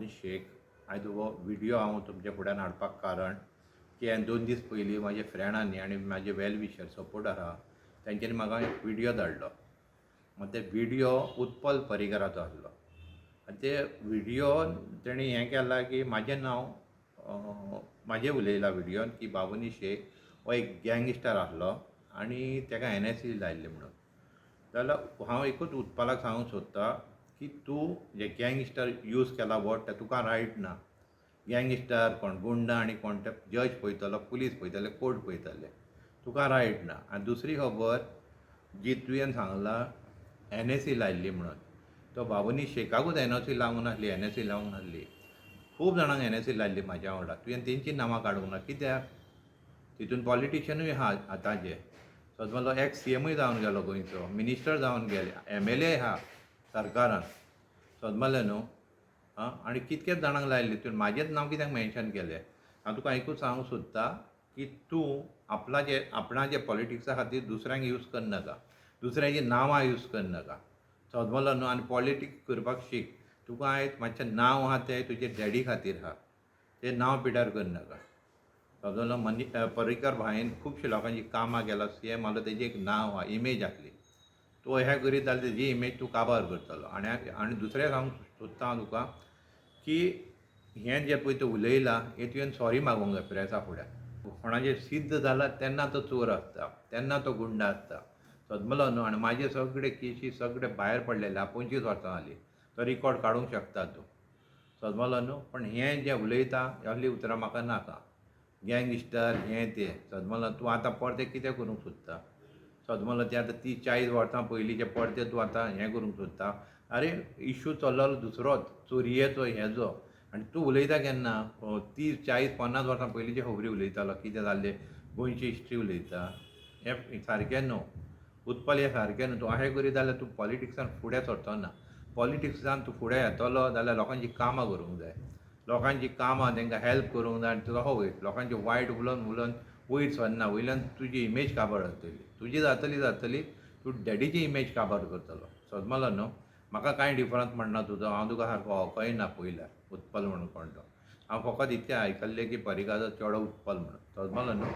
बाबुनी शेख. आयज हो व्हिडियो हांव तुमच्या फुड्यान हाडपाक कारण की हांवें 2 दीस पयलीं म्हाजे फ्रेंडांनी आनी म्हाजे वेल विशर, सपोर्टर आहा, तेंच्यांनी म्हाका एक व्हिडियो धाडलो. मागीर ते व्हिडियो उत्पल पर्रीकराचो आसलो आनी ते व्हिडियोन तेणी हें केलां की म्हाजें नांव, म्हाजें उलयलां व्हिडियोन की बाबुनी शेख हो एक गँगस्टर आसलो आनी ताका एनएससी लायल्ली म्हणून. जाल्यार हांव एकूच उत्पलाक सांगूंक सोदतां की तूं जे गँगस्टर यूज केला वर्ड, ते तुका रायट ना. गँगस्टर कोण, गुंडा आनी कोण ते जज पळयतलो, पुलीस पळयतले, कोर्ट पळयतले, तुका रायट ना. आनी दुसरी खबर जी तुवें सांगलां एनएससी लायल्ली म्हणून, तो बाबुनी शेखाकूच एनओसी लावंक नासली, एनएससी लावंक नासली. खूब जाणांक एनएससी लायल्ली म्हाज्या वांगडा. तुवें तेंची नांवां काडूंक ना कित्याक? तितून पॉलिटिशियनूय आहा आतांचे. समजलो, एक्स सीएमूय जावन गेलो गोंयचो, मिनिस्टर जावन गेले, एमएलए आहा सरकारान, समजलें न्हू? आं, आनी कितकेच जाणांक लायल्ले. तुवें म्हाजेंच नांव कित्याक मेन्शन केलें? हांव तुका एकूच सांगूंक सोदता की तूं आपणाचे आपणाचे पॉलिटिक्सा खातीर दुसऱ्यांक यूज करनाका, दुसऱ्यांची नांवां यूज करनाका, समजलो न्हू? आनी पॉलिटिक्स करपाक शीक. तुका आयज मातशें नांव आहा तें तुजे डॅडी खातीर आहा, तें नांव पिड्ड्यार करनाका, समजलो? मनी पर्रीकर भाईन खुबशे लोकांची कामां केला, सीएम आसलो, तेजी एक नांव आहा, इमेज आसली. तूं हें करीत जाल्यार तेजी इमेज तूं काबार करतलो. आनी आनी दुसरें सांगूंक सोदता हांव तुका की हें जें पळय तूं उलयलां, हें तुवें सॉरी मागूंक जाय प्रेसा फुड्यान. कोणाचें सिद्ध जाला तेन्ना तो चोर आसता, तेन्ना तो गुंडा आसता, समजलो न्हू? आनी म्हाजे सगळे केशी सगळे भायर पडलेले आहा, 25 वर्सां जालीं, तो रिकॉर्ड काडूंक शकता तूं, समजलो न्हू? पण हें जें उलयता, असलीं उतरां म्हाका नाका, गँगस्टर हें तें, समजलो? तूं आतां परतें कितें करूंक सोदता, समजलो? तें आतां 30-40 वर्सां पयलींचें परतें तूं आतां हें करूंक सोदता. आरे, इशू चल्लोलो दुसरोच, चोरयेचो हेजो, आनी तूं उलयता केन्ना 30, 40, 50 वर्सां पयलींच्यो खबरी उलयतालो, कितें जाल्लें, गोंयची हिस्ट्री उलयता. हें सारकें न्हू उत्पल, हें सारकें न्हू. तूं अशें करीत जाल्यार तूं पॉलिटिक्सान फुडें सरचो ना. पॉलिटिक्सान तूं फुडें येतलो जाल्यार लोकांची कामां करूंक जाय, लोकांची कामां, तांकां हेल्प करूंक जाय आनी तूं तसो वयर लोकांचे वायट उलोवन उलोवन वयर सरना. वयल्यान तुजी इमेज काबार जातली, तुजी जातली जातली, तूं डॅडीची इमेज काबार करतलो, समजलो न्हू? म्हाका कांय डिफरंस पडना तुजो. हांव तुका सारको वळखय ना पयल्यार उत्पल म्हणून कोण तो. हांव फकत इतकें आयकल्लें की पर्रीकाराचो चेडो उत्पल म्हणून, समजलो न्हू?